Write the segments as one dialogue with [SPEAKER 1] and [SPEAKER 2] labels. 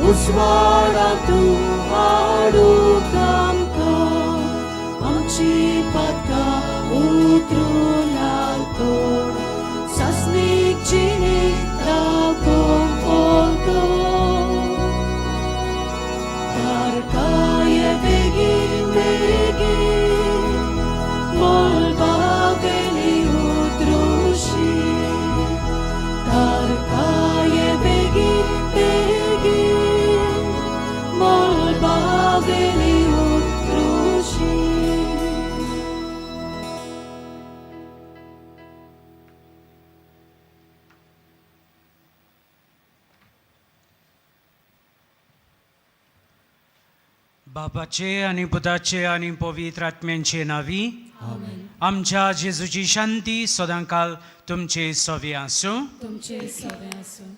[SPEAKER 1] उजवाडांतु हाडूंक आमकां आमची पातकां उतरून तोड सासणीक जिणेक दाखोवंक पोलतो तारकाय बेगीन बेगीन मळबावेली उतरुशी तारकाय बेगीन बेगीन मळबावेली उतरुशी.
[SPEAKER 2] बापाचे आनी पुताचे आनी पवित्र आत्म्यांचे नावी. आमच्या जेजूची शांती सदांकाल तुमचे सवे आसूं.
[SPEAKER 3] तुमचे सवे आसूं.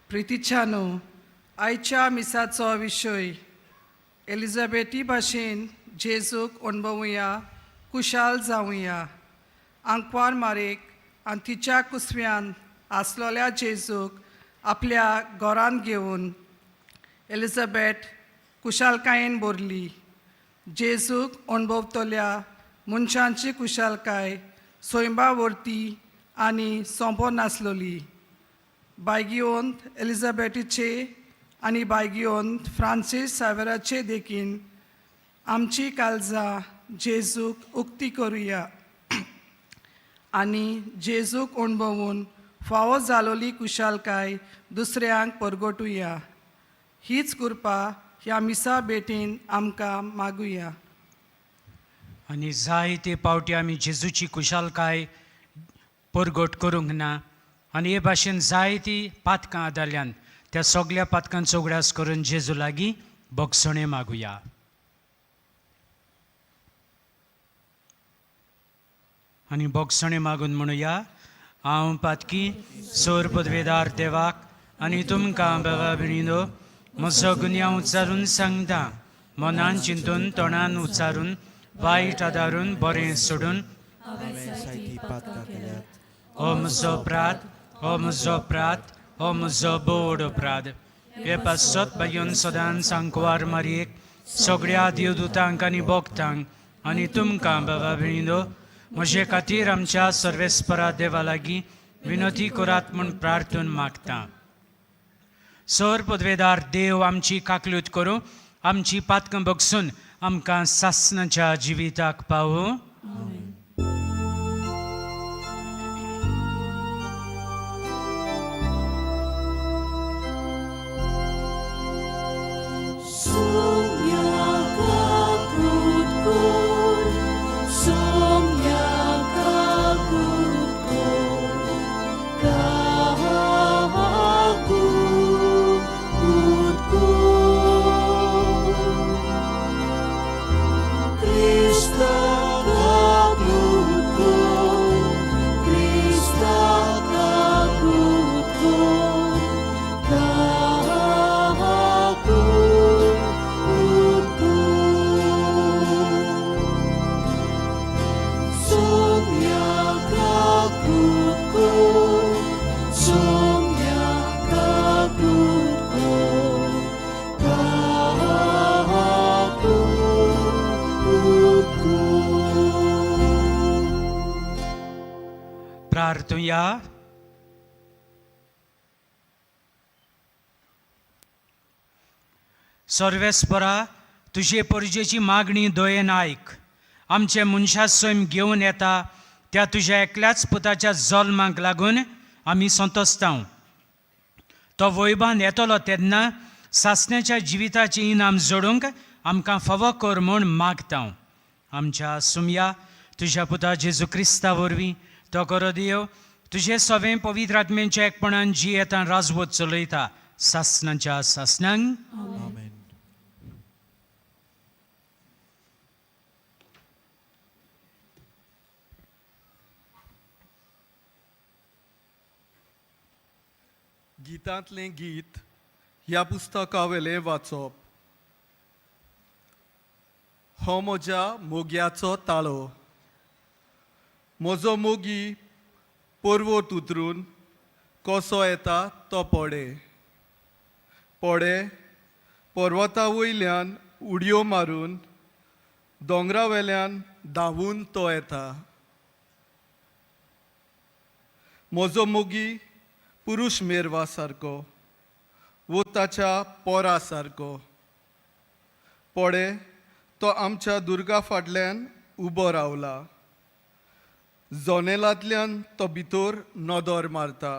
[SPEAKER 4] प्रितीच्यानो, आयच्या मिसाचो विशय एलिझाबेथी भाशेन जेजूक अणभवुया, कुशाल जावया. आंकवार मारेक आनी तिच्या कुसव्यान आसलोल्या जेजूक आपल्या घरांत घेवन एलिझाबेथ कुशालकायेन भरली. जेजूक अणभवतल्या मनशांची कुशालकाय सैंबा वरती आनी सोंपो नासलोली. बायगियोंत एलिझाबेथीचे आनी बायगियोंत फ्रांसीस सावेराचे देखीन आमची काळजां जेजूक उक्ती करुया आनी जेजूक अणभवून फावो जालोली कुशालकाय दुसऱ्यांक परगटुया. हीच कृपा ह्या मिसा भेटीन आमकां मागुया.
[SPEAKER 2] आनी जायते पावटी आमी जेजूची कुशालकाय परगट करूंक ना आनी हे भाशेन जायती पातकां आदारल्यान त्या सगल्या पातकांचो उगडास करून जेजू लागीं भोगसणें मागुया. आनी भोगसणें मागून म्हणुया, हांव पातकी सोर पदवेदार देवाक आनी तुमकां बाबा भयणीनो म्हजो गुन्यांव उच्चारून सांगता. मनान चिंतून, तोंडान उच्चारून, वायट आदारून, बरें सोडून
[SPEAKER 3] हांवें जायतीं पातकां केल्यात.
[SPEAKER 2] हो म्हजो अपराध, हो म्हजो अपराध, हो म्हजो बोड अपराध. हे पासत बायन सदांच आंकवार मारयेक, सगळ्या देवदूतांक आनी भोक्तांक आनी तुमकां बाबा भयणीनो म्हजे खातीर आमच्या सर्वेस्परा देवा लागीं विनोती करात म्हूण प्रार्थून मागता. सर पदवेदार देव आमची काकलूत करूं, आमची पातकां बगसून आमकां सासणाच्या जिविताक पावूं.
[SPEAKER 3] आमेन.
[SPEAKER 1] सोम्या काकूत कर, सोम्या काकूत कर, काकूत कर. क्रिस्ता काकूत कर, क्रिस्ता काकूत कर, काकूत कर. सोम्या काकूत कर, सोम्या काकूत कर, काकूत कर.
[SPEAKER 2] प्रार्थुया. सर्वेस्परा, तुजे परजेची मागणी दयेन आयक. आमचे मनशा सैम घेवन येता त्या तुज्या एकल्याच पुताच्या जल्माक लागून आमी संतोस्तांव. तो वैबान येतलो तेन्ना सासण्याच्या जिविताचें इनाम जोडूंक आमकां फावो कर म्हूण मागता. आमच्या सुमया तुज्या पुता जेजू क्रिस्ता वरवीं, तो करो देव तुजे सवें पवित्र आत्म्यांच्या एकपणान जियेता, राजवत चलयता सासणाच्या सासणांक.
[SPEAKER 5] आमेन.
[SPEAKER 6] गितांतलें गीत ह्या पुस्तकावेलें वाचप. हो म्हज्या मोग्याचो ताळो. म्हजो मोगी पर्वत उतरून कसो येता तो पडे पडे पर्वता वयल्यान उडयो मारून दोंगरा वेल्यान धांवून तो येता. म्हजो मोगी पुरूश मेरवा सारको वो ताच्या पोरा सारको. पडे तो आमच्या दुर्गा फाटल्यान उबो रावला, जनेलांतल्यान तो भितर नदर मारता,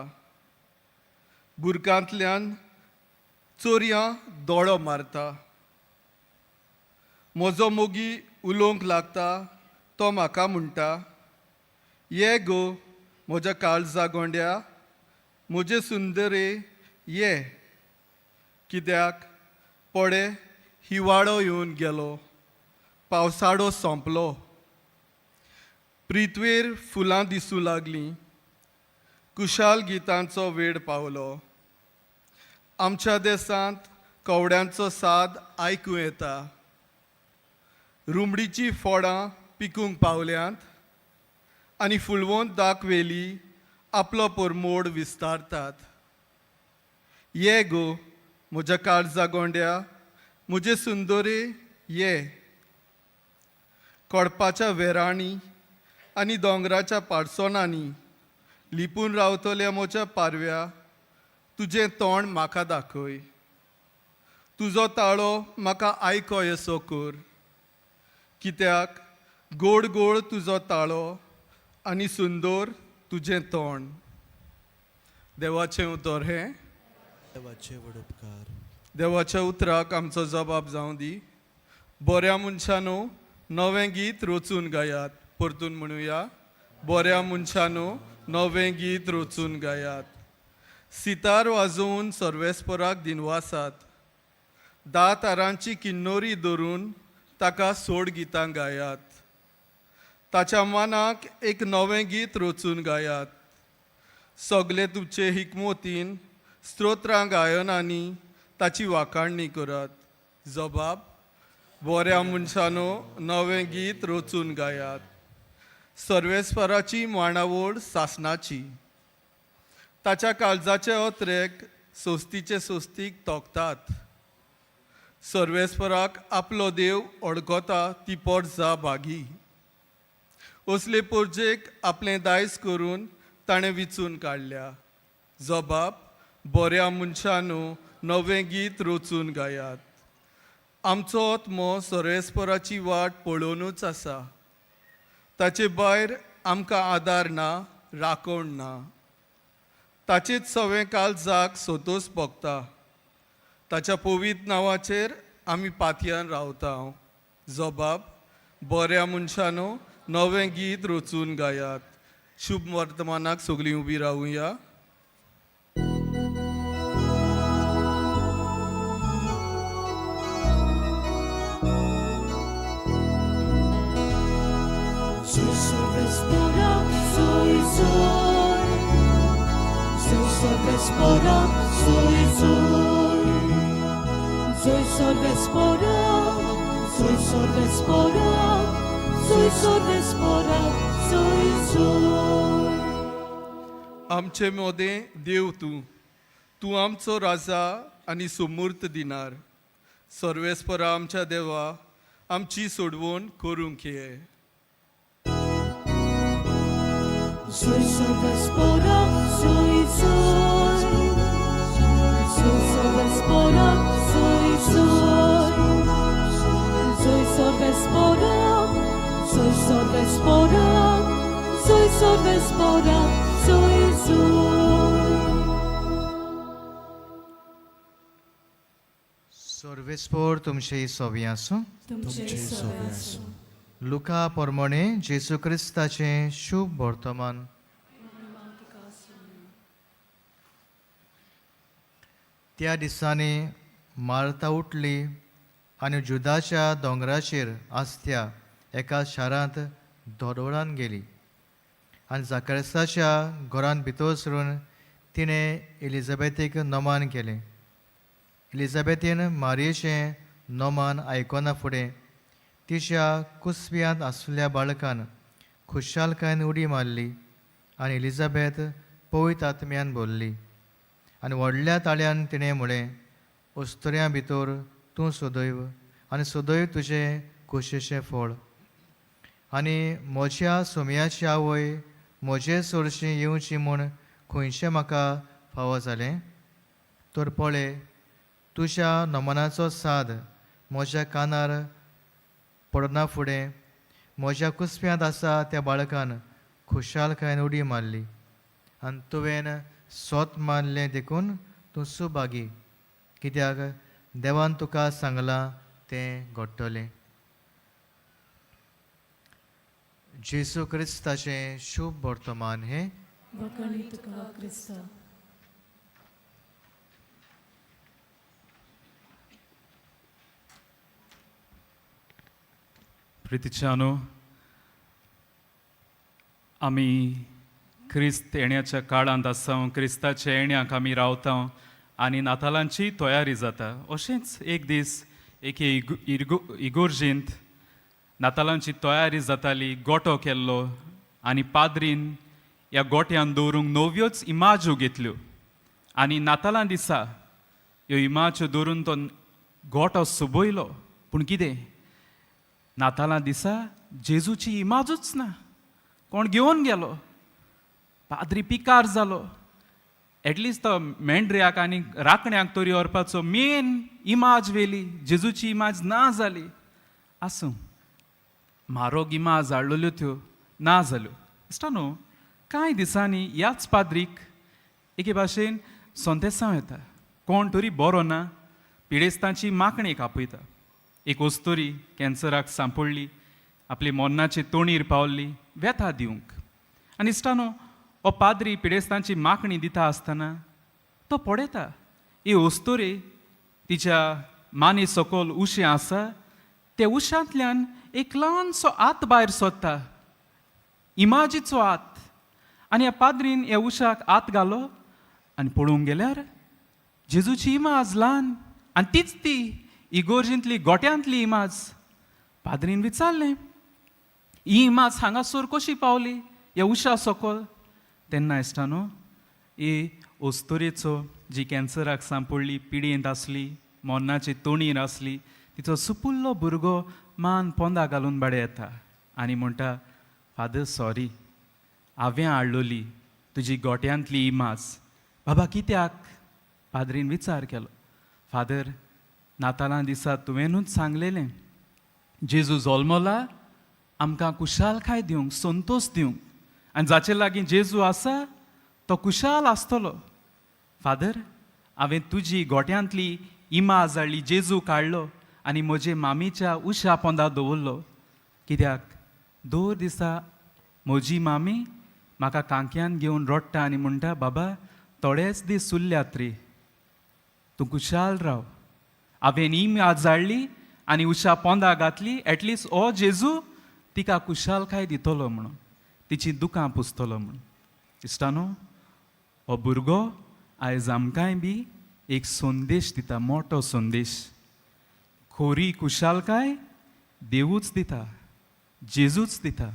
[SPEAKER 6] बुरकांतल्यान चोरयां दोळो मारता. म्हजो मोगी उलोवंक लागता, तो म्हाका म्हणटा, ये गो म्हज्या काळजा गोंड्या, म्हजे सुंदरे ये. कित्याक पडे हिवाळो येवन गेलो, पावसाळो सोंपलो, प्रिथ्वेर फुलां दिसूं लागलीं, कुशाल गितांचो वेळ पावलो. आमच्या देसांत कवड्यांचो साद आयकूं येता, रुमडीचीं फोडां पिकूंक पावल्यांत आनी फुलवंत दाखवेली आपलो परमोड विस्तारतात. ये गो म्हज्या काळजा गोंड्या, म्हजे सुंदरे ये. कोडपाच्या वेरांनी आनी दोंगराच्या पाडसोनांनी लिपून रावतल्या म्हज्या पारव्या, तुजें तोंड म्हाका दाखय, तुजो ताळो म्हाका आयको येसो कर. कित्याक गोड गोड तुजो ताळो आनी सुंदर तुजें तोंड. देवाचें उतर हें.
[SPEAKER 1] देवाचे व्हड उपकार.
[SPEAKER 6] देवाच्या उतराक आमचो जबाब जावं दी. बऱ्या मनशानो नवें गीत रचून गायात. परतून म्हणुया, बऱ्या मनशानो नवें गीत रचून गायात. सितार वाजोवन सर्वेस्पराक दिनवासात, धा तारांची किन्नोरी धरून ताका सोड गितां गायात. ताच्या मनाक एक नवें गीत रचून गायात. सगले तुमचे हिकमोतीन स्तोत्रां गायनांनी ताची वाखाणणी करात. जबाब, बऱ्या मनशानो नवें गीत रचून गायात. सर्वेस्पराची मांडावळ सासणाची, ताच्या काळजाचे अत्रेक सोस्तीचे सोस्तीक तोखतात. सर्वेस्पराक आपलो देव अडकता ती पोटजा भागी, असले पोरजेक आपलें दायज करून ताणें विचून काडल्या. जबाब, बऱ्या मनशानो नवें गीत रचून गायात. आमचो आत्मो सर्वेस्पराची वाट पळोवनूच आसा, ताचे भायर आमकां आदार ना, राखण ना. ताचेच सवें काळजाक सोतोस भोगता, ताच्या पवित्र नांवाचेर आमी पातयान रावता. जबाब, बऱ्या मनशानो नवें गीत रचून गायात. शुभ वर्तमानाक सगळीं उबी रावुया.
[SPEAKER 1] Soy sorvespora, soy soy. Soy sorvespora, soy soy. Soy sorvespora, soy sorvespora, soy sorvespora, soy soy.
[SPEAKER 6] आमचे मोदें देव तूं, तूं आमचो राजा आनी सुमूर्त दिनार. सर्वेस्परा आमच्या देवा, आमची सोडवण करूंक ये.
[SPEAKER 1] Soy sorvespora, soy soy. Soy sorvespora, soy soy. Soy sorvespora, soy sorvespora, soy sorvespora, soy soy.
[SPEAKER 5] सर्वेस्पोर तुमचे सोबी आसूं.
[SPEAKER 3] तुमचे सवे आसूं.
[SPEAKER 5] लुका पोरमोणे जेजू क्रिस्ताचें शुभ वर्तमान. त्या दिसांनी मार्ता उठली आनी जुदाच्या दोंगराचेर आसत्या एका शारांत दोदोळान गेली आनी जाकरसाच्या घरांत भितर सरून तिणें एलिझाबेथीक नमान केलें. एलिझाबेथीन मारयेचें नमान आयकना फुडें तिच्या कुसव्यांत आसल्या बाळकान खुशालकायेन उडी मारली आनी एलिझाबेथ पवित्र आत्म्यान भरली. आनी व्हडल्या ताळ्यान तिणें म्हळें, अस्तुऱ्यां भितर तूं सदैव आनी सदैव तुजें खोशेचें फळ. आनी म्हज्या सोमयाची आवय म्हजे सरशी येवची म्हूण खंयचें म्हाका फावो जालें? तर पळय, तुज्या नमनाचो साद म्हज्या कानार पडना फुडें म्हज्या कुसप्यांत आसा त्या बाळकान खुशालकायेन उडी मारली. आनी तुवें सोत मारलें देखून तूं सुभागी, कित्याक देवान तुका सांगलां तें घडटलें. जेजू क्रिस्ताचें शुभ वर्तमान हें.
[SPEAKER 1] वखणी तुका क्रिस्ता.
[SPEAKER 7] प्रितीच्यानो, आमी क्रिस्त येण्याच्या काळांत आसा. क्रिस्ताच्या येण्याक आमी रावता आनी नातालांची तयारी जाता. अशेंच एक दीस एके इगोर्जेंत नातालांची तयारी जाताली. गोटो केल्लो आनी पाद्रीन ह्या गोट्यान दवरूंक नव्योच इमाज्यो घेतल्यो आनी नातालां दिसा ह्यो इमाज्यो दवरून तो गोटो सोबयलो. पूण कितें, नातालां दिसा जेजूची इमाजूच ना. कोण घेवन गेलो. पाद्री पिकार जालो. एटलिस्ट तो मेंढऱ्याक आनी राखण्याक तरी व्हरपाचो मेन इमाज व्हेली, जेजूची इमाज ना जाली. आसूं, म्हारोग इमाज हाडलेल्यो त्यो ना जाल्यो. इश्टा न्हू, कांय दिसांनी ह्याच पाद्रीक एके भाशेन संतेसांव येता. कोण तरी बरो ना, पिडेस्तांची मागणी आपयता. एक अस्तुरी कॅन्सराक सांपडली, आपली मरणाचे तोणीर पावल्ली, वेता दिवंक. आनी इश्टानो, हो पाद्री पिडेस्तांची मागणी दिता आसतना तो पळयता, ही अस्तुरी तिच्या माने सकयल उशें आसा, त्या उशांतल्यान एक ल्हानसो हात भायर सोदता, इमाजीचो हात. आनी ह्या पाद्रीन ह्या उशाक हात घालो आनी पळोवंक गेल्यार जेजूची इमाज ल्हान, आनी तीच ती इगोर्जींतली गोट्यांतली इमाज. पाद्रीन विचारलें, ही इमाज हांगासर कशी पावली ह्या उशा सकल? तेन्ना इश्टा न्हू, ही अस्तुरेचो जी कॅन्सराक सांपडली, पिडयेंत आसली, मरणाचे तोणीर आसली, तिचो सुपुल्लो भुरगो मान पोंदा घालून बाडे येता आनी म्हणटा, फादर सॉरी, हांवें हाडलोली तुजी गोट्यांतली इमाज. बाबा कित्याक? पाद्रीन विचार केलो. फादर, नातालां दिसा तुवेंनूच सांगलेलें, जेजू जल्मला आमकां खुशालकाय दिवंक, संतोश दिवंक, आनी जाचे लागीं जेजू आसा तो खुशाल आसतलो. फादर, हांवें तुजी गोट्यांतली इमाज हाडली, जेजू काडलो आनी म्हजे मामीच्या उशा पोंदा दवरलो, कित्याक दर दिसा म्हजी मामी म्हाका कांक्यान घेवन रडटा आनी म्हणटा, बाबा थोडेच दीस उरल्यात रे, तूं खुशाल राव. हांवें इमाज हाडली आनी उशा पोंदा घातली, एटलिस्ट हो जेजू तिका खुशालकाय दितलो म्हणून, तिची दुकां पुसतलो म्हणून. इश्टानो, हो भुरगो आयज आमकांय बी एक संदेश दिता, मोटो संदेश. खोरी खुशालकाय देवूच दिता, जेजूच दिता.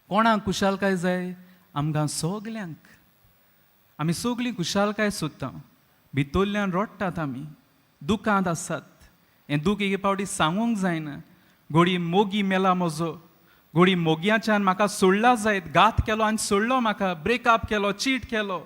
[SPEAKER 7] कोणाक खुशालकाय जाय? आमकां सगल्यांक. आमी सगलीं खुशालकाय सोदता. भितरल्यान रडटात आमी, दुकांत आसात. हें दूख एके फावटी सांगूंक जायना. घोडी मोगी मेला म्हजो, घोडी मोग्याच्यान म्हाका सोडला जायत, घात केलो आनी सोडलो म्हाका, ब्रेकअप केलो, चीट केलो,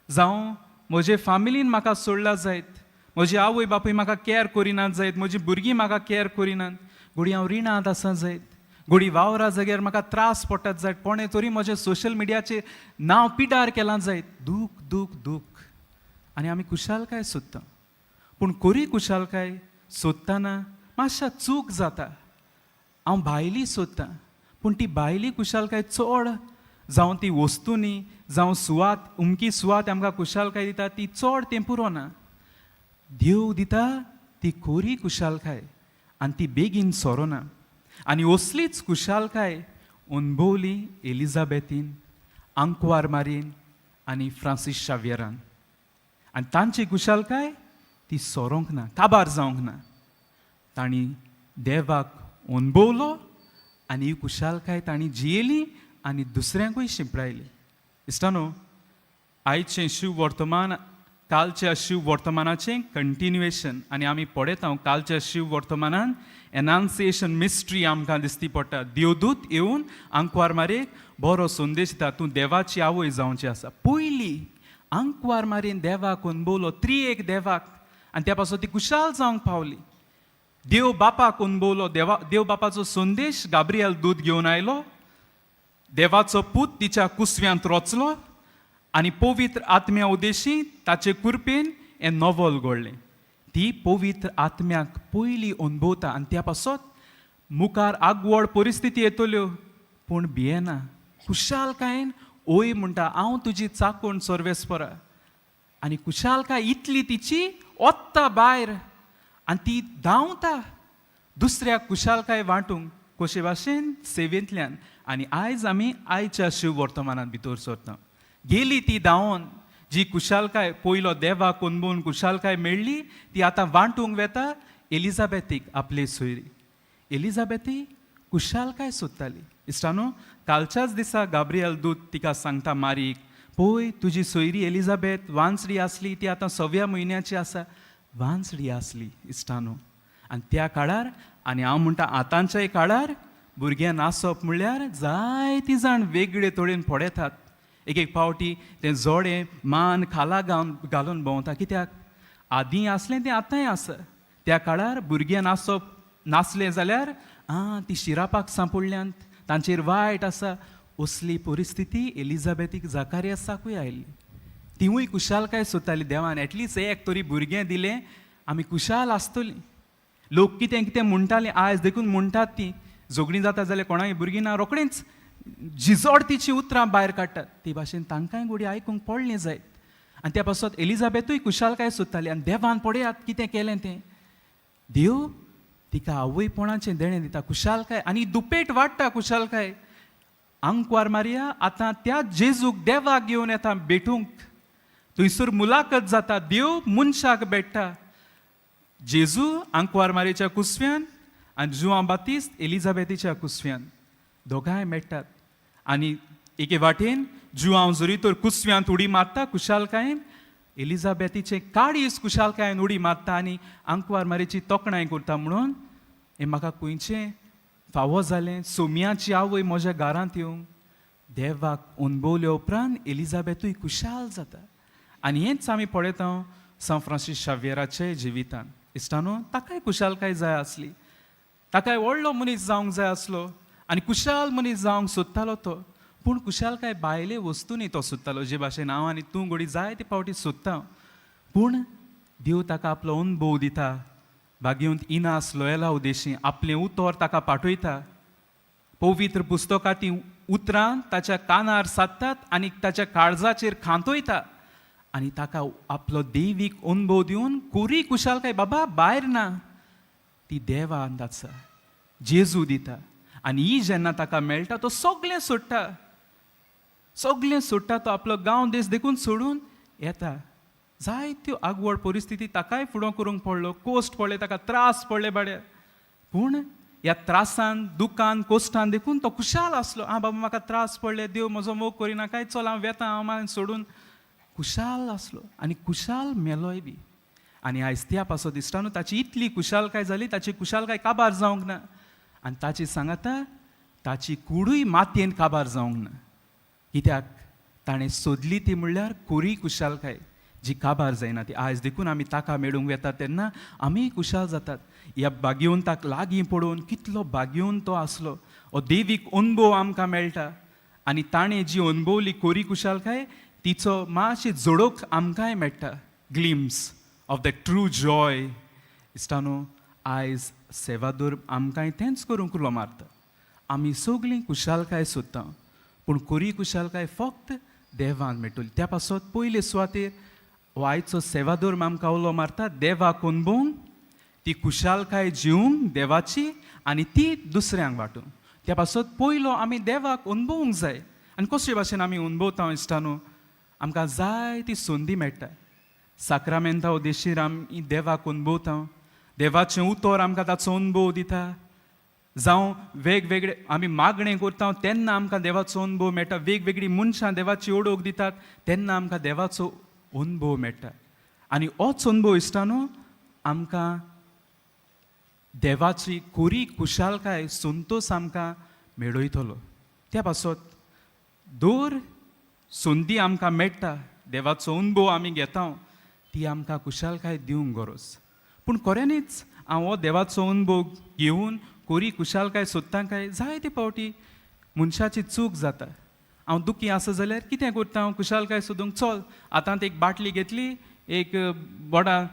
[SPEAKER 7] जावं म्हजे फामिलीन म्हाका सोडला जायत, म्हजी आवय बापूय म्हाका कॅर करिनात जायत, म्हजी भुरगीं म्हाका कॅर करिनात, घोडी हांव रिणांत आसा जायत, घोडी वावरा जाग्यार म्हाका त्रास पडटात जायत, कोणें तरी म्हजें सोशल मिडियाचेर नांव पिडार केलां जायत. दूख दूख दूख. आनी आमी खुशालकाय सोदता. पूण खरी खुशालकाय सोदतना मातशा चूक जाता. हांव भायली सोदतां, पूण ती भायली खुशालकाय चड, जावं ती वस्तूंनी, जावं सुवात, उमकी सुवात आमकां खुशालकाय दिता, ती चड तें पुरो ना. देव दिता ती खरी खुशालकाय आनी ती बेगीन सोरोना. आनी असलीच खुशालकाय अणभवली एलिजाबेथीन, आंकवार मारीन आनी फ्रांसीस शाव्यरान. आनी तांची खुशालकाय ती सोरोंक ना, काबार जावंक ना. तांणी देवाक अणभवलो आनी ही खुशालकाय तांणी जियेली आनी दुसऱ्यांकूय शिंपडायली. इश्टानो, आयचें शिव वर्तमान कालच्या शिव वर्तमानाचें कंटिन्युएशन आनी आमी पळयता कालच्या शिव वर्तमानान एनाउन्सिएशन मिस्ट्री आमकां दिसती पडटा. देवदूत येवन आंकवार मारयेक बरो संदेश दिता, तूं देवाची आवय जावची आसा. पयली आंकवार मारयेन देवाक अणभवलो, त्रिएक देवाक, आनी त्या पासून ती कुशाल जावंक पावली. देव बापाक अणभवलो, देवा देव बापाचो संदेश गाब्रियल दूत घेवन आयलो, देवाचो पूत तिच्या कुसव्यांत रचलो आनी पवित्र आत्म्या उद्देशी ताचे कुरपेन हें नवल घडलें. ती पवित्र आत्म्याक पयली अणभवता आनी त्या पासत मुखार आगवड परिस्थिती येतल्यो पूण भियेना, खुशालकायेन ओय म्हणटा, हांव तुजी चाकोण सर्वेस्परा. आनी खुशालकाय इतली तिची ओत्ता भायर आनी ती धांवता दुसऱ्या खुशालकाय वांटूंक कशे भाशेन सेवेंतल्यान. आनी आयज आमी आयच्या शिव वर्तमानांत भितर सरता. गेली ती धांवोन, जी खुशालकाय पयलो देवाक अणभवून खुशालकाय मेळ्ळी ती आतां वांटूंक वेता एलिजाबेथीक, आपले सोयरी. एलिजाबेथी खुशालकाय सोदताली. इश्टानो, कालच्याच दिसा गाब्रियल दूत तिका सांगता मारीक, पळय तुजी सोयरी एलिजाबेथ वांचडी आसली ती आतां सव्या म्हयन्याची आसा. वांचडी आसली इश्टानो, आनी त्या काळार, आनी हांव म्हणटा आतांच्याय काळार, भुरगें नासप म्हणल्यार जायतीं जाण वेगळे तरेन पळयतात. एक एक फावटी तें जोडें मान खाला घालून भोंवता, कित्याक आदीं आसलें तें आतांय आसा. त्या काळार भुरगें नासप नासलें जाल्यार आं ती शिरापाक सांपडल्यांत, तांचेर वायट आसा, असली परिस्थिती एलिजाबेथीक जाकारियासाकूय आयली. तिवूय खुशालकाय सोदताली, देवान एटलिस्ट एक तरी भुरगें दिलें आमी खुशाल आसतलीं. लोक कितें कितें म्हणटाले, आयज देखून म्हणटात ती झगडीं जाता जाल्यार कोणाय भुरगीं ना रोखडेंच झिजोड तिचीं उतरां भायर काडटात. ती भाशेन तांकांय घोडी आयकूंक पडलें जायत. आनी त्या पासत एलिजाबेथूय खुशालकाय सोदताली. आनी देवान पळयात कितें केलें तें, देव तिका आवयपणाचें देणें दिता, खुशालकाय, आनी दुपेट वाडटा खुशालकाय. आंकवार मारिया आतां त्या जेजूक देवाक घेवन येता भेटूंक. थंयसर मुलाखत जाता, देव मनशाक भेट्टा. जेजू आंकवार मारयेच्या कुसव्यान आनी जुआं बातिस्त एलिजाबेथीच्या कुसव्यान, दोगांय मेळटात. आनी एके वाटेन जुआंव जरी तर कुसव्यांत उडी मारता खुशालकायेन, एलिजाबेथीचें काळीज खुशालकायेन उडी मारता आनी आंकवार मारयेची तोखणाय करता, म्हणून हें म्हाका खंयचें फावो जालें सोम्याची आवय म्हज्या घरांत येवंक. देवाक अणभवल्या उपरांत एलिजाबेथूय खुशाल जाता. आनी हेंच आमी पळयता सांत फ्रांसीस शाव्येराचे जिवितान. इश्टानो, ताकाय खुशालकाय जाय आसली, ताकाय व्हडलो मनीस जावंक जाय आसलो आनी खुशाल मनीस जावंक सोदतालो तो. पूण खुशालकाय भायले वस्तूंनी तो सोदतालो, जे भाशेन हांव आनी तूं घोडी जायते फावटी सोदता. पूण देव ताका आपलो अणभव दिता, भाग्यवंत इनास लोयला उद्देशी आपलें उतर ताका पाठयता. पवित्र पुस्तकां तीं उतरां ताच्या कानार सादतात आनी ताच्या काळजाचेर खांतोयता आनी ताका आपलो देवीक अणभव दिवन कोरी खुशालकाय बाबा भायर ना, ती देवा आसा, जेजू दिता. आनी ही जेन्ना ताका मेळटा तो सगळें सोडटा, सगळें सोडटा तो, आपलो गांव देश देखून सोडून येता. जायत्यो आगवड परिस्थिती ताकाय फुडो करूंक पडलो, कोश्ट पडले ताका, त्रास पडले बाड्या. पूण ह्या त्रासान, दुखान, कोश्टान देखून तो खुशाल आसलो. आं बाबा म्हाका त्रास पडले, देव म्हजो मोग करिना काय, चल हांव वेता, हांव मागीर सोडून खुशाल आसलो आनी खुशाल मेलोय बी. आनी आयज त्या पासत इश्टानू ताची इतली खुशालकाय जाली, ताची खुशालकाय काबार जावंक ना आनी ताची सांगाता ताची कुडूय मातयेन काबार जावंक ना, कित्याक ताणें सोदली ती म्हणल्यार कोरी खुशालकाय जी काबार जायना ती. आयज देखून आमी ताका मेळूंक वेतात तेन्ना आमी खुशाल जातात. ह्या भाग्यवंताक लागीं पळोवन कितलो भाग्यवंत तो आसलो, हो देवीक अणभव आमकां मेळटा आनी ताणें जी अणभवली कोरी खुशालकाय तिचो मातशी जोडोक आमकांय मेळटा, glimpse of the true joy. इश्टानो, आयज सेवादोर आमकांय तेंच करूंक उलो मारता. आमी सगळीं खुशालकाय सोदता, पूण कोरी खुशालकाय फक्त देवान मेळटली. त्या पासत पयले सुवातेर हो आयचो सेवादोर आमकां उलो मारता देवाक अणभवूंक, ती खुशालकाय जिवंक देवाची आनी ती दुसऱ्यांक वांटूंक. त्या पासत पयलो आमी देवाक अणभवूंक जाय. आनी कशे भाशेन आमी अणभवता इश्टानो, आमकां जाय ती संदी मेळटा. साक्रामेंता उद्देशीर आमी देवाक अणभवता, देवाचें उतर आमकां ताचो अणभव दिता. जावं वेगवेगळे आमी मागणें करता तेन्ना आमकां देवाचो अणभव मेळटा. वेगवेगळीं मनशां देवाची ओळख दितात तेन्ना आमकां देवाचो अणभव मेळटा. आनी होच अनुभव इश्टानो आमकां देवाची कोरी खुशालकाय संतोस आमकां मेळयतलो. त्या पासत दर संदी आमकां मेळटा, देवाचो अनुभव आमी घेता, ती आमकां खुशालकाय दिवंक गरज. पूण खऱ्यांनीच हांव हो देवाचो अनुभव घेवन कोरी खुशालकाय सोदता काय? जायते फावटी मनशाची चूक जाता. हांव दुखी आसा जाल्यार कितें करता हांव खुशालकाय सोदूंक? चल आतां एक बाटली घेतली, एक बोडां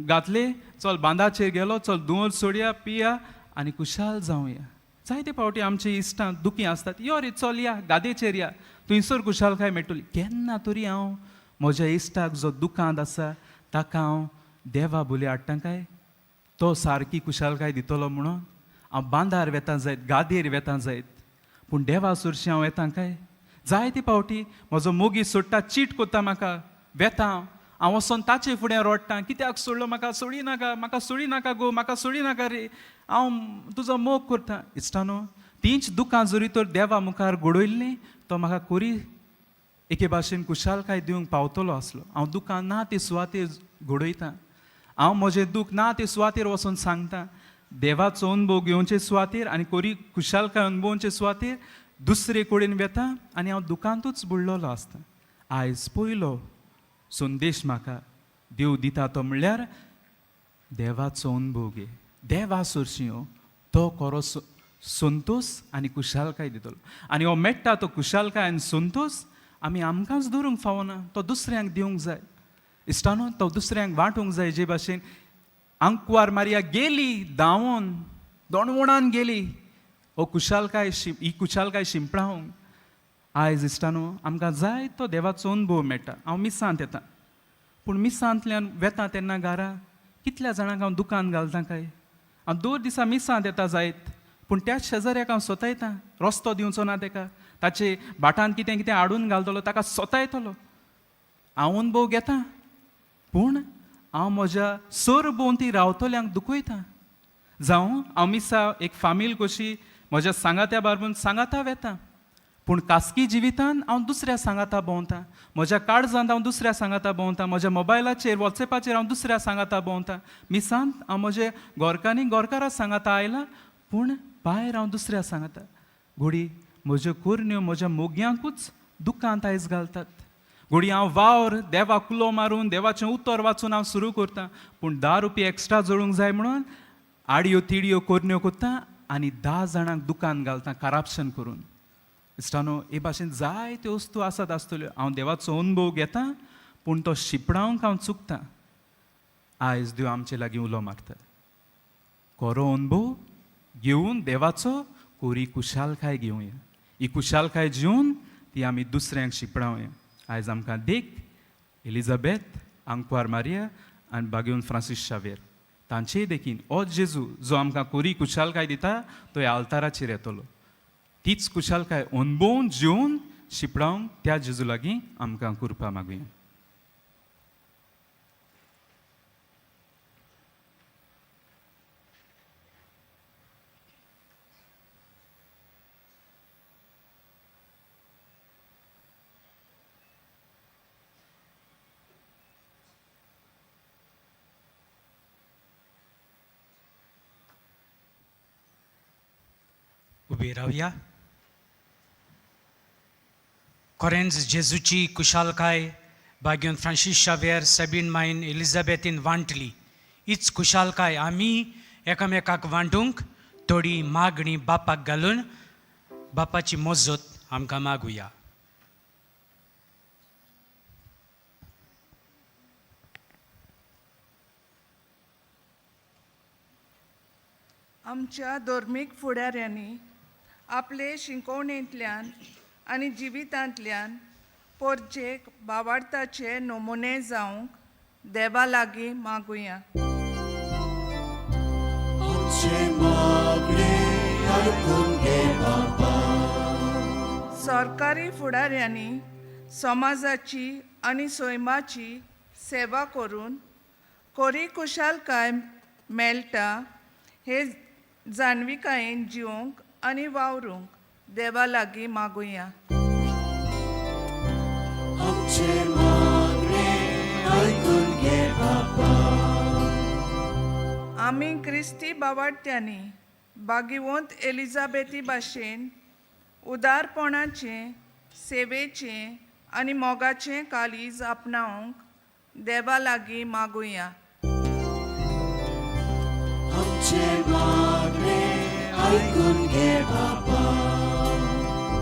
[SPEAKER 7] घातले, चल बांदाचेर गेलो, चल दुंवर सोडया, पिया आनी खुशाल जावया. जायते फावटी आमची इश्टां दुखी आसतात, यो रे चल या गादयेचेर या, थंयसर खुशालकाय मेळटली. केन्ना तरी हांव म्हज्या इश्टाक जो दुकांत आसा ताका हांव देवा बोली हाडटा काय तो सारकी खुशालकाय दितलो म्हणून हांव बांदार वेता जायत, गादयेर वेता जायत, पूण देवा सुरशी हांव येता काय? जायते फावटी म्हजो मोगी सोडटा, चीट करता म्हाका, वेता हांव वचोन ताचे फुडें रडटा, कित्याक सोडलो म्हाका, सोडी नाका म्हाका, सोडी नाका गो, म्हाका सोडी नाका रे, हांव तुजो मोग करता. इश्टानो, तींच दुकां जरी तर देवा मुखार घडयल्लीं तो म्हाका कोरी एके भाशेन खुशालकाय दिवंक पावतलो आसलो. हांव दुकां ना ते सुवातेर घडयता, हांव म्हजें दूख ना ते सुवातेर वचून सांगता. देवाचो अनुभव घेवचे सुवातेर आनी कोरी खुशालकाय अनुभवचे सुवातेर दुसरे कडेन वेता आनी हांव दुकांतूच बुडलेलो आसता. आयज पयलो संदेश म्हाका देव दिता तो म्हणल्यार देवाचो अनुभव घे, देवा सरशी हो तो खरो संतोस आनी खुशालकाय दितलो. आनी हो मेळटा तो खुशालकाय आनी संतोस आमी आमकांच दवरूंक फावना, तो दुसऱ्यांक दिवंक जाय. इश्टानो, तो दुसऱ्यांक वांटूंक जाय. जे भाशेन आंकवार मारिया गेली धांवोन दोणवणान गेली हो खुशालकाय ही खुशालकाय शिंपडावंक. आयज इश्टानो आमकां जाय तो देवाचो अनुभव मेळटा. हांव मिसांत येता, पूण मिसांतल्यान वेता तेन्ना घरा कितल्या जाणांक हांव दुकान घालता काय? हांव दोन दिसा मिसांत येता जायत, पूण त्याच शेजाऱ्याक हांव सोतायता, रस्तो दिवचो ना तेका, ताचे भाटान कितें कितें हाडून घालतलो, ताका सोतायतलो. हांव अनुभव घेता, पूण हांव म्हज्या सरभोंवती रावतल्यांक दुखयता. जावं हांव मिसा एक फामील कशी म्हज्या सांगात्या बारबून सांगाता वेता, पूण खासगी जिवितान हांव दुसऱ्या सांगाता भोंवता, म्हज्या काळजांत हांव दुसऱ्या सांगाता भोंवता, म्हज्या मोबायलाचेर वॉट्सएपाचेर हांव दुसऱ्या सांगाता भोंवता. मिसांत हांव म्हजे गोरकांनी गोरकारा सांगाता आयला, पूण भायर हांव दुसऱ्या सांगाता. घोडी म्हज्यो कोरण्यो म्हज्या मोग्यांकूच दुकांत आयज घालतात. घोडी हांव वावर देवा कुलो मारून देवाचें उतर वाचून हांव सुरू करता, पूण 10 रुपया एक्स्ट्रा जोडूंक जाय म्हणून आडयो तिडयो कोरण्यो करता आनी 10 जाणांक दुकान घालता कराप्शन करून. इश्टानो, हे भाशेन जायत्यो वस्तू आसात आसतल्यो. हांव देवाचो अनुभव घेता, पूण तो शिंपडावंक हांव चुकता. आयज देव आमचे लागीं उलो मारता, खरो अनुभव घेवन देवाचो कोरी खुशालकाय घेवया. ही खुशालकाय घेवन ती आमी दुसऱ्यांक शिंपडावया. आयज आमकां देख एलिजाबेथ, आंकवार मारिया आनी बागेवन फ्रांसीस शावेर तांचेय देखीन हो जेजू जो आमकां कोरी खुशालकाय दिता तो ह्या आल्ताराचेर येतलो. तीच खुशालकाय अनुभवून जेवन शिंपडावंक त्या जेजू लागीं आमकां कृपा मागुया.
[SPEAKER 2] उबी रावया. खरेंच जेजूची खुशालकाय भाग्योन फ्रांसीस शावेर, सेबीन मायन, एलिजाबेथीन वांटली. हीच खुशालकाय आमी एकामेकाक वांटूंक थोडी मागणी बापाक घालून बापाची मजत आमकां मागुया.
[SPEAKER 4] आमच्या धर्मीक फुडाऱ्यांनी आपले शिकोवणेंतल्यान आनी जिवितांतल्यान पोरजेक बावार्थाचे नमुने जावंक देवा लागीं मागुया. सरकारी फुडाऱ्यांनी समाजाची आनी सैमाची सेवा करून कोरी कुशालकाय मेळटा हे जाणविकायेन जिवंक आनी वावरूंक देवा लागीं मागुया. आमी क्रिस्ती बावाडत्यांनी बागिवंत एलिजाबेथी भाशेन उदारपणाचें सेवेचें आनी मोगाचें काळीज आपणावंक देवा लागीं मागुया.
[SPEAKER 3] आमचे मागणे आयकून घे बापा.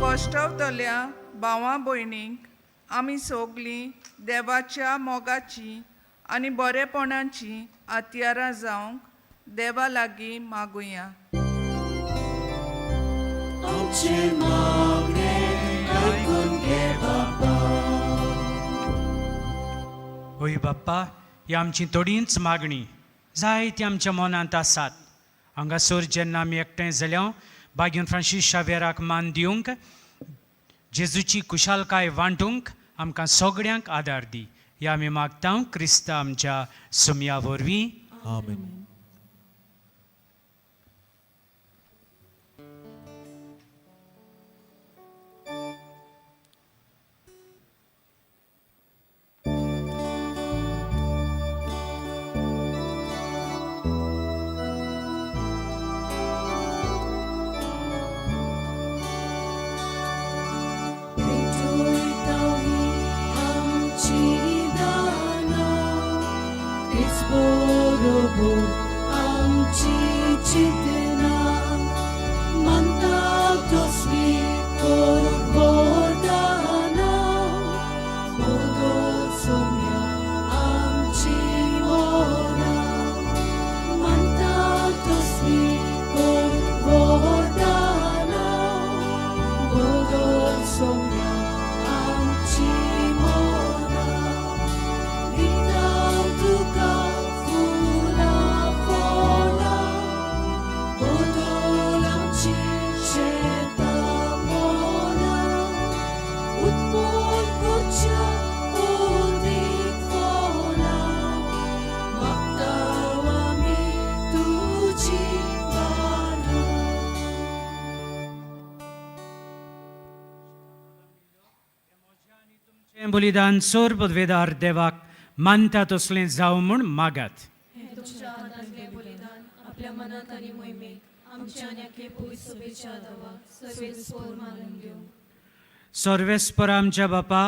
[SPEAKER 4] कश्टवतल्या भावा भयणींक आमी सगलीं देवाच्या मोगाची आनी बरेपणाची हत्यारां जावंक देवा लागीं मागुया.
[SPEAKER 3] आमचे मागणे आयकून घे बापा.
[SPEAKER 2] होय बाप्पा, ही आमची थोडींच मागणी जायती आमच्या मनांत आसात. हांगासर जेन्ना आमी एकठांय जाल्या बागीन फ्रांसीस शावेराक मान दिवंक, जेजूची कुशालकाय वांटूंक आमकां सगळ्यांक आदार दी. ह्या आमी मागता क्रिस्ता आमच्या सुमया वरवीं.
[SPEAKER 3] आमेन.
[SPEAKER 1] भेटोयता ही आमची दानां, तेच बरोबर आमची चिंतनां. मानता तसली करूंक वरदानां, बदल सोम्या आमची मनां. मानता तसली करूंक वरदानां, बदल सोम्या आमची मनां. दिता तुका फुलां फळां, बदल आमची शेतां मनां. उत्पन्न करच्या अदीक फळां, मागता आमी तुजी बारां.
[SPEAKER 2] तुमचें बलिदान सोर पदवेदार देवाक मानता तसलें जावं म्हूण मागात.
[SPEAKER 1] हें तुमच्या हातांतलें बलिदान आपल्या मनांत आनी मोहिमेक आमच्या आनी आखे पयस सभेच्या देवाक सर्वेस्पोर मानून घेवं.
[SPEAKER 2] सर्वेस्पर आमच्या बापा,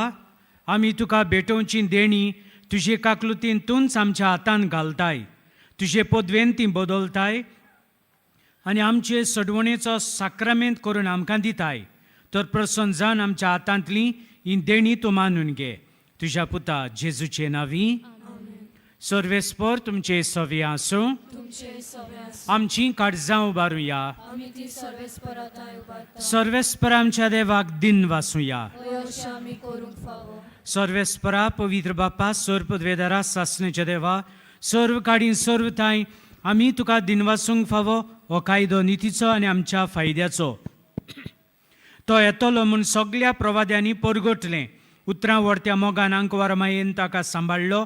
[SPEAKER 2] आमी तुका भेटोवची देणी तुजे काकलुतीन तूंच आमच्या हातान घालताय. तुजे पदवेन ती बदलताय आनी आमचे सडवणेचो साक्रामेंत करून आमकां दिताय. तर प्रसन्न जावन आमच्या हातांतली ही देणी तूं मानून घे, तुज्या पुता जेजूचे नांवी. सर्वेस्पर तुमचे सवे आसूं.
[SPEAKER 1] तुमचे सवे आसूं.
[SPEAKER 2] आमची काळजां उबारुया.
[SPEAKER 1] आमी ती सर्वेस्पराताय उबारता.
[SPEAKER 2] सर्वेस्पर आमच्या देवाक दिन वासुया.
[SPEAKER 1] हय, अशें आमी करूंक फावो.
[SPEAKER 2] सर्वेस्परा पवित्र बापा, सर्व पदवेदारा, सासणेच्या देवा, सर्व काडी सर्व थांय आमी तुका दिनवासूंक फावो. हो कायदो नितीचो आनी आमच्या फायद्याचो. तो येतलो म्हूण सगल्या प्रवाद्यांनी परगटलें. उतरां व्हरत्या मोगान आंकवार मायेन ताका सांबाळ्ळो.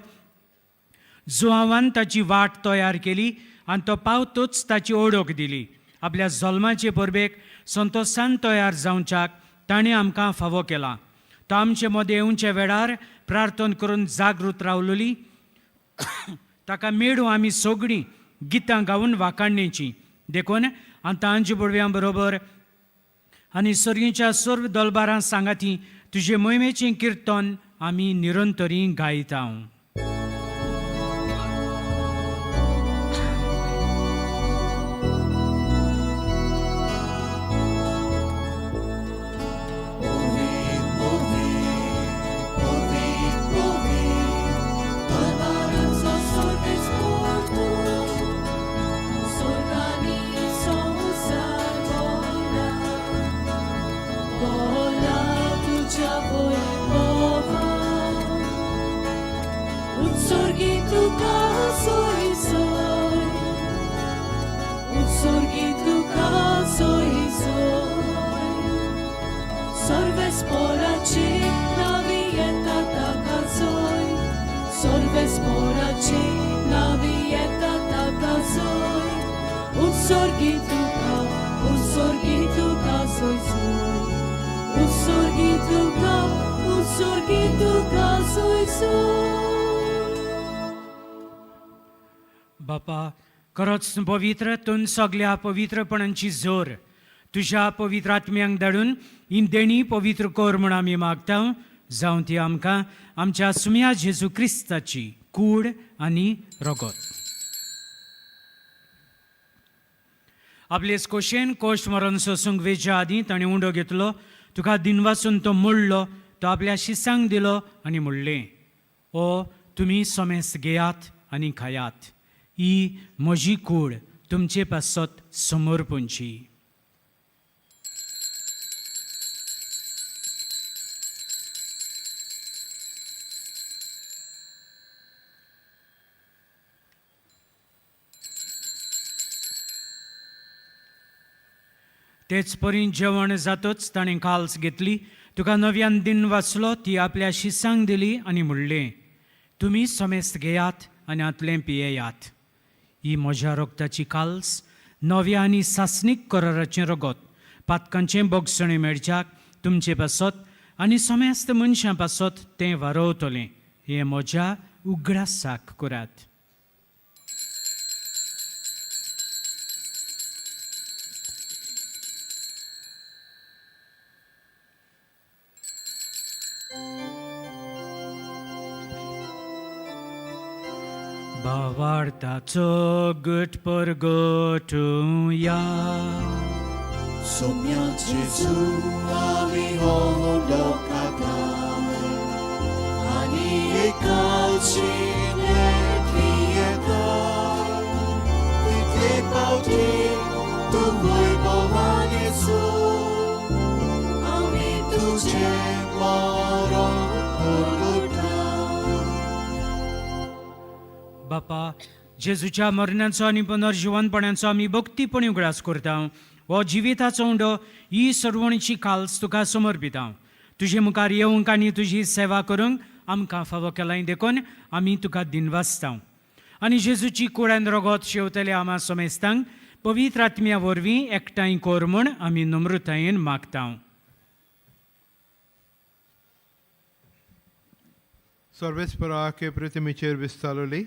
[SPEAKER 2] जुआवान ताची वाट तयार केली आनी तो पावतूच ताची ओळख दिली. आपल्या जल्माचे परबेक संतोशान तयार जावच्याक ताणें आमकां फावो केला. तो आमचे मदें येवच्या वेळार प्रार्थना करून जागृत रावलोली ताका मेळूं आमी सगळीं गितां गावन वाखाणणेचीं. देखून आतां आंजू बडव्यां बरोबर आनी सर्गीच्या सर्व दलबारां सांगाती तुजे मोहिमेचें किर्तन आमी निरंतरी गायता.
[SPEAKER 1] दरबारांचो सर्वेस्पोर तूं, स्वर्गांनी संवसार भरला, भरला तुज्या वैभवान. उत्सर्गी तुका सोय सोय, उत्सर्गी तुका सोय सोय. सर्वेस्पोराचे नावी येता ताका जोय, सर्वेस्पोराचे नावी येता ताका जोय. उत्सर्गी तुका, उत्सर्गी तुका सोय सोय, उत्सर्गी तुका, उत्सर्गी तुका सोय सोय.
[SPEAKER 2] बापा, खरोच तूं पवित्र, तूं सगल्या पवित्रपणांची जोर. तुज्या पवित्र आत्म्यांक धाडून ही देणी पवित्र कर म्हूण आमी मागता, जावं ती आमकां आमच्या सुम्या जेजू क्रिस्ताची कूड आनी रगत. आपलेच कोशेन कोश मरण सोसूंक वेच्या आदीं ताणें उंडो घेतलो, तुका दिनवासून तो मोडलो, तो आपल्या शिसांक दिलो आनी म्हणलें, ओ तुमी समेस्त घेयात आनी खायात, ही म्हजी कूड तुमचे पासत समर्पणची. तेच परी जेवण जातच ताणें काल्स घेतली, तुका नव्यान दिन वाचलो, ती आपल्या शिसांक दिली आनी म्हणलें, तुमी समेस्त घेयात आनी हांतलें पियेयात, ही म्हज्या रगताची काल्स, नव्या आनी सासणीक कराराचें रगत, पातकांचें बोगसणें मेळच्याक तुमचे पासत आनी समेस्त मनशां पासत तें वारवतलें. हें म्हज्या उगडासाक करात. भावार्थाचो गट परगटुया.
[SPEAKER 3] सोम्या जेजू आमी हो लोकांक आनी एकाची येता तितले पावटी तूं वैभवान येसू आमी तुजें मरण परगटा.
[SPEAKER 2] बापा, जेजूच्या मरणाचो आनी पुनर्जिवनपणाचो आमी भक्तीपणी उगडास करता. हो जिविताचो उंडो, ही सरवणीची काल्स तुका समर्पिता. तुजे मुखार येवंक आनी तुजी सेवा करूंक आमकां फावो केलाय देखून आमी तुका दिनवासता. आनी जेजूची कुळान रगत शेवतले आमा समेस्तांक पवित्र आत्म्या वरवीं एकठांय कर म्हूण आमी नम्रतायेन मागता.
[SPEAKER 8] सर्वेस्परा प्रतिमेचेर विस्तारली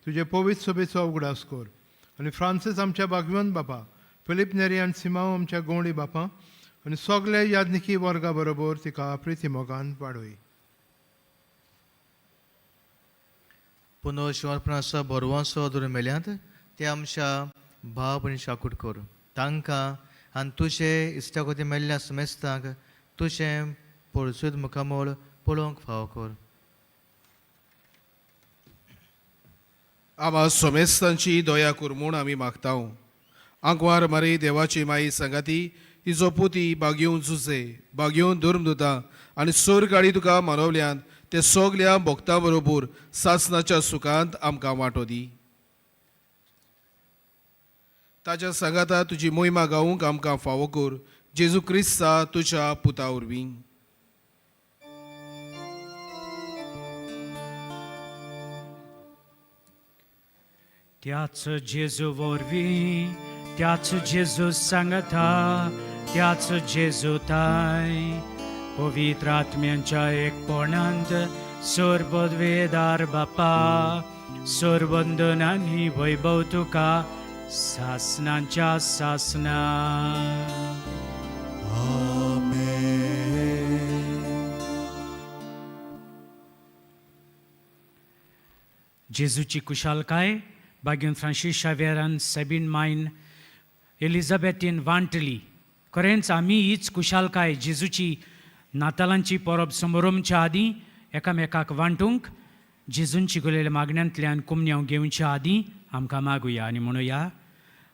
[SPEAKER 8] तुजे पवित्र सभेचो उगडास कर आनी फ्रांसीस आमच्या बागवंत बापा, फिलीप नेरी आनी सिमांव आमच्या गोंवडी बापा आनी सगल्या याज्ञिकी वर्गा बरोबर तिका प्रिती मोगान वाडय.
[SPEAKER 5] पुनर्शिवपणाचो बरवांचो धरून मेल्यात ते आमच्या भाव भयणी शाकूट कर तांकां आनी तुजे इश्टागती मेल्ल्या समेस्तांक तुजें पोरसूद मुखामळ पळोवंक फावो कर.
[SPEAKER 9] आमा सोमेस्तांची दया कर म्हूण आमी मागता. आंकवार मारी देवाची माई सांगाती तिजो पुती बागयोवन जुजे बागयोवन धर्मदुता आनी सोर गाडी तुका मानवल्यान ते सगल्या भक्तां बरोबर सासनाच्या सुखांत आमकां वांटो दी. ताच्या सांगाता तुजी मोहिमा गावूंक आमकां फावो कर, जेजू क्रिस्ता तुज्या पुता वरवीं.
[SPEAKER 2] त्याच जेजू वरवीं, त्याच जेजू सांगता, त्याच जेजू ताय पवित्र आत्म्यांच्या एकपणांत सर्ववेदार बापा, सर्वंदनांनी वैभव तुका सासनांच्या सासना. जेजूची कुशालकाय बागेन फ्रांसीस शावेरान सेबीन मायन एलिझाबेथीन वांटली. खरेंच आमी हीच कुशालकाय जेजूची नातालांची परब समरोमच्या आदीं एकामेकाक वांटूंक जेजून शिकयलेल्या मागण्यांतल्यान कुमन्यांव घेवच्या आदीं आमकां मागुया आनी म्हणुया,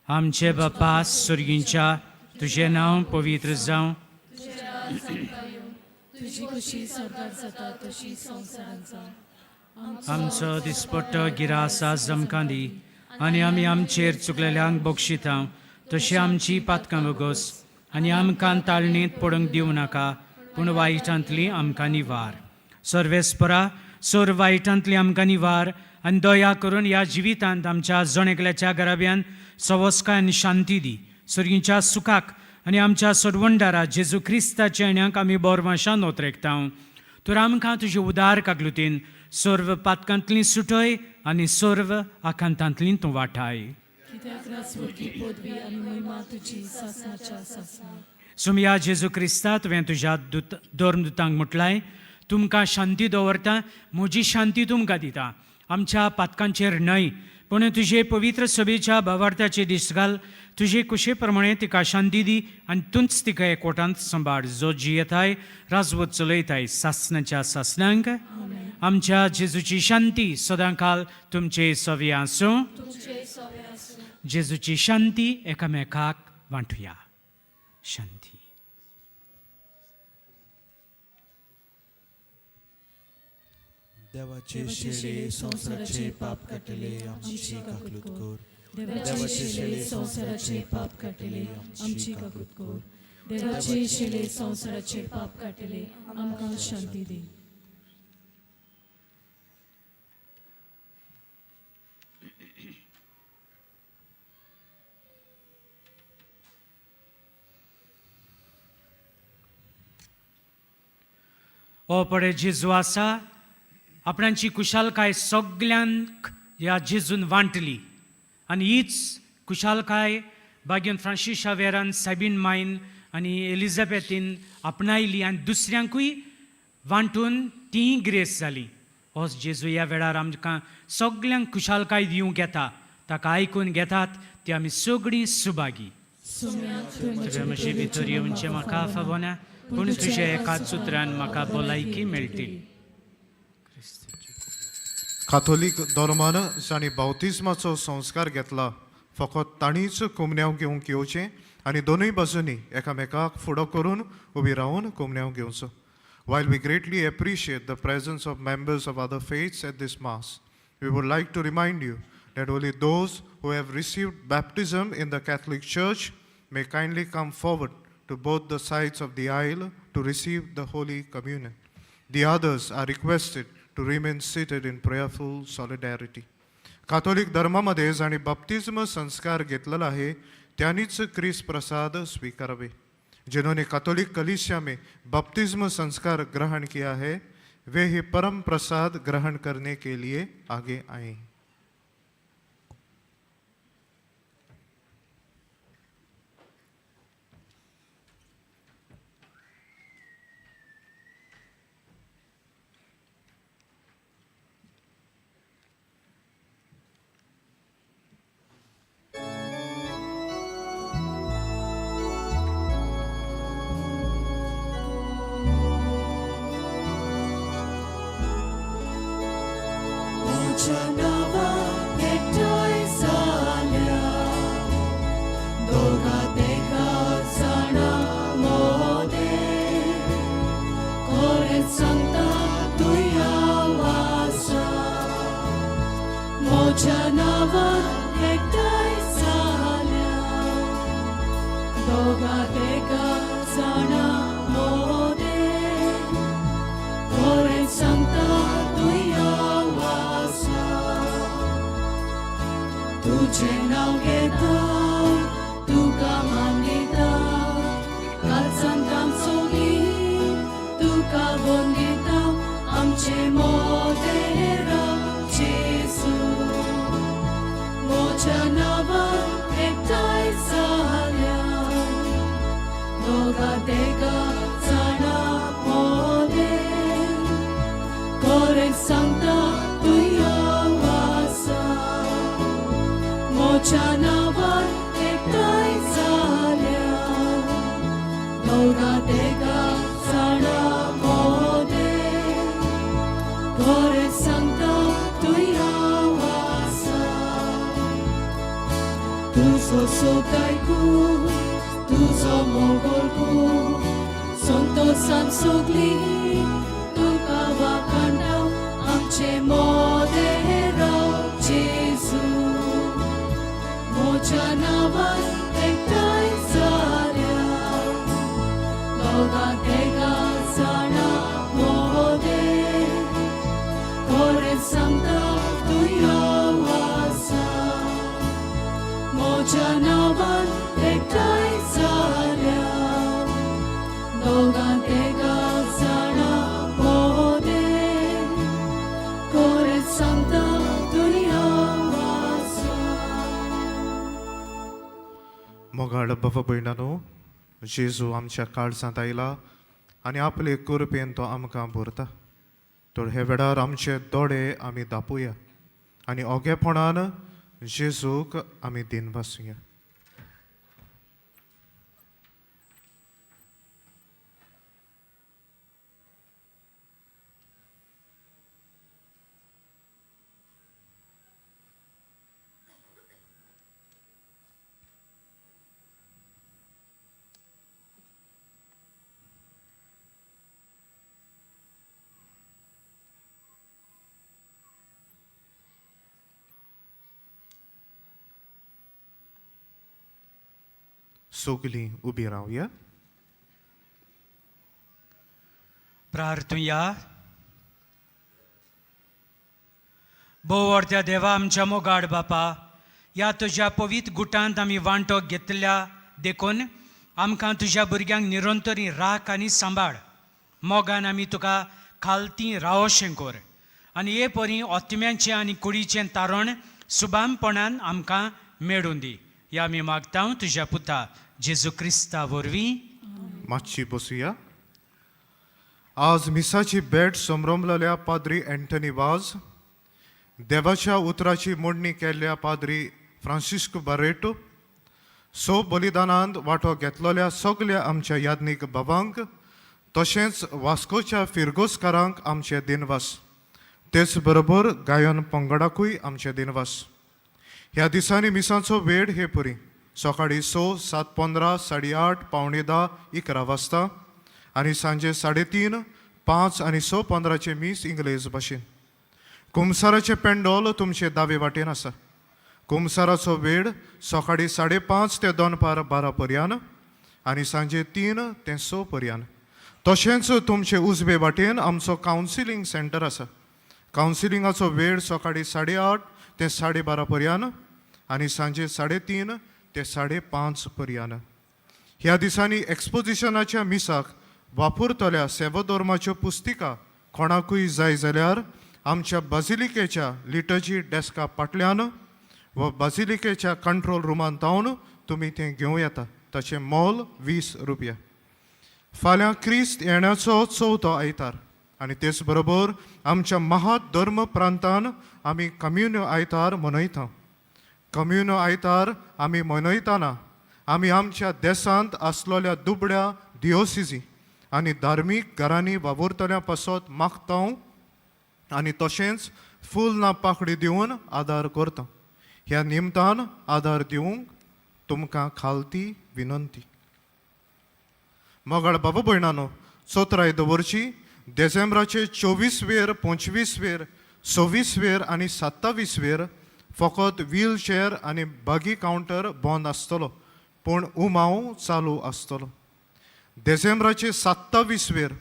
[SPEAKER 2] आमचे बापा सुर्गींच्या, तुजें नांव पवित्र जावं.
[SPEAKER 1] तुजें राज सामकार येवं, तुजी खुशी स्वर्गात जाता तशी संवसारांत जावं.
[SPEAKER 2] आमचो दिसपट्टो गिरास आज आमकां दी आनी आमी आमचेर चुकलेल्यांक बक्षिता तशी आमची पातकां बोगस आनी आमकां ताळणींत पडूंक दिवं नाका, पूण वायटांतली आमकां निवार. सर्वेस्परा, सोर वायटांतली आमकां निवार आनी दया करून ह्या जिवितांत आमच्या जण एकल्याच्या घराब्यान सवस्काय आनी शांती दी. सर्गीच्या सुखाक आनी आमच्या सरवंडारा जेजू क्रिस्ताच्या येण्याक आमी बोरमाशान नोतरेकता. तर आमकां तुजे उदार कागलुतीन सर्व पातकांतली सुटय आनी सर्व आकांतांतली तूं वाटाय.
[SPEAKER 1] कित्याक राजवटी पदवी आनी महिमा तुजी सासणाच्या सासणा.
[SPEAKER 2] सुमया जेजू क्रिस्ता, तुवें तुज्या दूत धर्मदुतांक म्हटलाय, तुमकां शांती दवरता, म्हजी शांती तुमकां दिता. आमच्या पातकांचेर न्हय पूण तुजे पवित्र सभेच्या भावार्थाचे दीस घाल. तुजे कुशे प्रमाणे तिका शांती दी आनी तूंच तिका एकवटांत सांबाळ, जो जियेताय राजवत चलयताय सासणाच्या सासणांक. आमच्या जेजूची शांती सदांकाल तुमचे सवे आसूं.
[SPEAKER 1] तुमचे सवे आसूं.
[SPEAKER 2] जेजूची शांती एकामेकाक वांटुया. शांती.
[SPEAKER 3] देवाचे शेळे संवसाराचे पाप काडटले, आमची काकलूत कर.
[SPEAKER 1] देवाचे शेळे संवसाराचे पाप काडटले, आमची काकूत कर. देवाचे शेळे संवसाराचे पाप काडटले, आमकां शांती दी.
[SPEAKER 2] हो पळय जेजू आसा, आपणाची कुशालकाय सगल्यांक ह्या जेजून वांटली आनी हीच कुशालकाय बागेन फ्रांसीस शावेरान, सायबीन मायन आनी एलिझाबेथीन आपणायली आनी दुसऱ्यांकूय वांटून तींय ग्रेस जालीं. होच जेजू ह्या वेळार आमकां सगल्यांक खुशालकाय दिवंक येता. ताका आयकून घेतात ती आमी सगळीं सुभागी.
[SPEAKER 1] सोम्या, तुवें
[SPEAKER 2] तुवें म्हजे भितर येवचें म्हाका फावना, पूण तुज्या एकाच उतरान म्हाका भलायकी मेळटली.
[SPEAKER 10] काथोलीक धर्मान जांणी बावतिज्माचो संस्कार घेतला फकत तांणीच कोमन्यांव घेवंक येवचें आनी दोनूय बाजूंनी एकामेकाक फुडो करून उबी रावन कोमन्यांव घेवचो. While we greatly appreciate the presence of members of other faiths at this mass, we would like to remind you that only those who have received baptism in the Catholic Church may kindly come forward to both the sides of the aisle to receive the Holy Communion. The others are requested to remain seated in prayerful solidarity. Catholic धर्मामध्ये जांणी बाप्तिज्म संस्कार घेतलेला आहे त्यांनीच क्रिस प्रसाद स्वीकारावे. जिन्होंने Catholic कलीसिया में बपतिस्म संस्कार ग्रहण किया है वे ही परम प्रसाद ग्रहण करने के लिए आगे आए.
[SPEAKER 3] म्हज्या नांवान एकठांय जाल्या दोगा तेगा जाणा मोदें, खरेंच सांगता तूं आसा. म्हज्या नांवान एकठांय जाल्या दोगा तेगा जाणा मोदें, खरेंच सांगता तूं आसा. तुजें नांव घेता, तुका मानिता, कालसान सोली तुका वंदिता, आमचे मोदेरा जेजू. म्हज्या नांवान एकठांय जाल्या दोगा तेगा जाणा मोदें, खरेंच सांगता तूं आसा. म्हज्या नांवान एकठांय जाल्या दोगा तेगा जाणा मोदें, खरेंच सांगता तूं आसा. तुजो सोकायकू, तुजो मोगोलकू, संतोसान सगली तुका वाखाणटा, आमचे मोदेरा जेजू. म्हज्या नांवान एकठांय जाल्या दोगा तेगा जाणा मोदें, खरेंच सांगता तूं आसा. म्हज्या नांवान एकठांय जाल्या दोगा तेगा जाणा मोदें, खरेंच सांगता तूं आसा.
[SPEAKER 10] मोगाळ बाबा भयणानो, जेजू आमच्या काळजांत आयला आनी आपले कृपेन तो आमकां भरता. तर हे वेळार आमचे दोळे आमी दापुया आनी ओगेपणान जेजूक आमी दिनवासुया. सगलीं उबी रावया.
[SPEAKER 2] प्रार्थुया. भोवर्त्या देवा आमच्या मोगाड बापा, ह्या तुज्या पवित्र गुटांत आमी वांटो घेतल्या देखून आमकां तुज्या भुरग्यांक निरंतरी राख आनी सांबाळ. मोगान आमी तुका खालती रावोशें कर आनी हे परी ओतम्यांचें आनी कुडीचें तारण सुबामपणान आमकां मेळूं दी. ह्या आमी मागता तुज्या पुता जेजू क्रिस्ता वरवीं.
[SPEAKER 10] मातशी बसुया. आज मिसाची भेट समरमलेल्या पाद्री एंटनी वाज, देवाच्या उतराची मोडणी केल्ल्या पाद्री फ्रांसिस्को बारेटो, सो बलिदानांत वांटो घेतलेल्या सगल्या आमच्या याज्ञीक बाबांक तशेंच वास्कोच्या फिरगोजकारांक आमचे दिनवास. तेच बरोबर गायन पंगडाकूय आमचे दिनवास. ह्या दिसांनी मिसांचो वेळ हे परी सकाळीं 6, 7:15, 8:30, 9:45, 11 वाजता आनी सांजे 3:30, 5 आनी 6:15 मीस इंग्लेज भाशेन. कुमसाराचें पेंडोल तुमचे दावे वाटेन आसा. कुमसाराचो वेळ सकाळीं 5:30 ते दनपार 12 पर्यान आनी सांजे 3 ते 6 पर्यान. तशेंच तुमचे उजवे वाटेन आमचो कावन्सिलींग सेंटर आसा. कावन्सिलिंगाचो वेळ सकाळीं 8:30 ते 12:30 पर्यान आनी सांजे 3:30 ते 5:30 पर्यान. ह्या दिसांनी एक्सपोजिशनाच्या मिसाक वापरतल्या सेवधर्माच्यो पुस्तिका कोणाकूय जाय जाल्यार आमच्या बाजिलिकेच्या लिटर्जी डेस्का फाटल्यान वा बाजिलिकेच्या कंट्रोल रुमान तावन तुमी तें घेवं येता. ताचें मोल 20 रुपया. फाल्यां क्रिस्त येण्याचो चवथो आयतार आनी तेच बरोबर आमच्या महाधर्म प्रांतान आमी कम्युन्यो आयतार मनयता. कम्युन्यो आयतार आमी मनयतना आमी आमच्या देशांत आसलेल्या दुबळ्या दियोसिजी आनी धार्मीक घरांनी वावुरतल्या पासत मागता आनी तशेंच फूल ना पाकडी दिवन आदार करता. ह्या निमतान आदार दिवंक तुमकां खालती विनंती. मोगाळ बाबा भयणानो, चोत्राय दवरची देसेंब्राचे 24वेर, 25वेर, 26वेर आनी 27वेर फकत व्हीलचेअर आनी बागी कावंटर बंद आसतलो, पूण उमाव चालू आसतलो. देसेंब्राचे 27वेर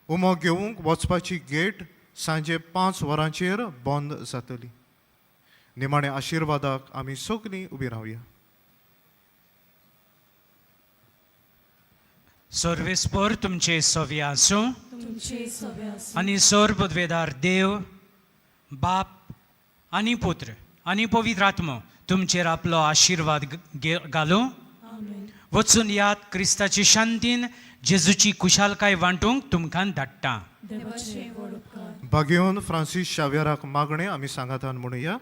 [SPEAKER 10] उमो घेवंक वचपाची गेट सांजे 5 वरांचेर बंद जातली. निमाणे आशिर्वादाक आमी सगलीं उबी रावया.
[SPEAKER 2] सर्वेस्पर तुमचे सवे आसूं
[SPEAKER 1] तुमचे सवे आसूं.
[SPEAKER 2] आनी सोर पदवेदार देव बाप आनी पुत्र आनी पवित्र आत्मो तुमचेर आपलो आशिर्वाद घालूं.
[SPEAKER 1] आमेन.
[SPEAKER 2] वचून याद क्रिस्ताची शांतीन जेजूची कुशालकाय वांटूंक तुमकां धाडटा.
[SPEAKER 1] देवाचे व्हड उपकार.
[SPEAKER 10] बागेवन फ्रांसीस शाव्यराक मागणें आमी सांगातान म्हणुया.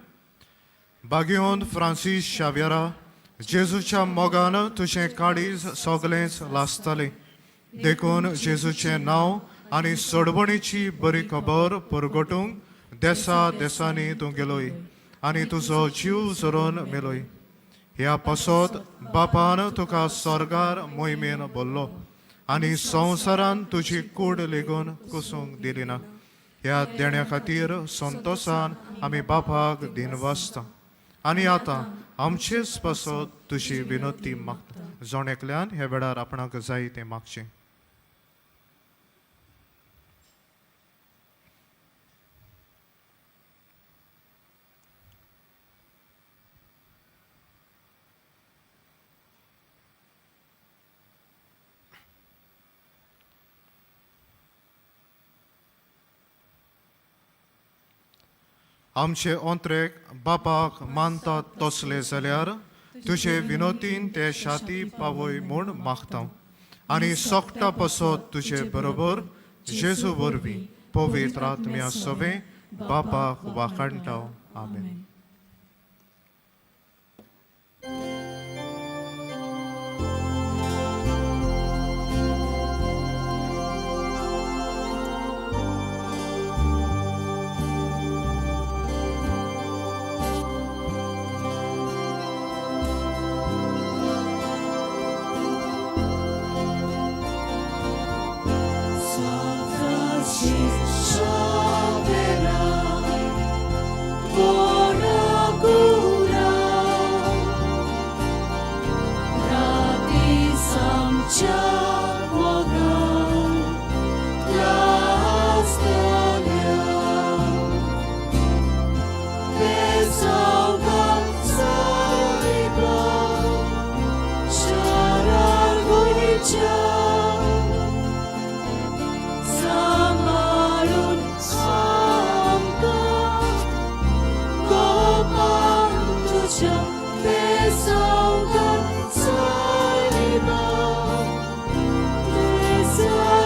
[SPEAKER 10] बागेवन फ्रांसीस शाव्यरा, जेजूच्या मोगान तुजें काळीज सगळेंच लासतलें, देखून जेजूचें नांव आनी सोडवणीची बरी खबर परगटूंक देसा देसांनी तूं गेलोय आनी तुजो जीव झरोवन मेलोय. ह्या पासत बापान तुका स्वर्गार मोहिमेन भरलो आनी संवसारान तुजी कूड लेगून कुसूंक दिली ना. ह्या देण्या खातीर संतोसान आमी बापाक दिनवासता आनी आतां आमचेच पासत तुजी विनोती मागता. जण एकल्यान ह्या वेळार आपणाक जाय तें मागचें. आमचे ओंत्रेक बापाक मानतात तसले जाल्यार तुजे विनोतीन ते शाती पावय म्हूण मागता आनी सोकटा पसत तुजे बरोबर जेजू वरवीं पवित्र आत्म्या सवें बापाक वाखाणटा. आमेन.
[SPEAKER 1] सांबाळून आमकां गोपान तुज्या बेसावगात सालिबा बेसारगोयच्या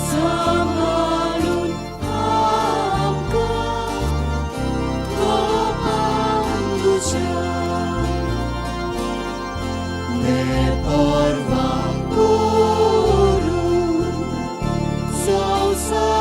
[SPEAKER 1] सांबाळून आमकां गोपान तुज्या बेपर्वा करून संवसाराच्या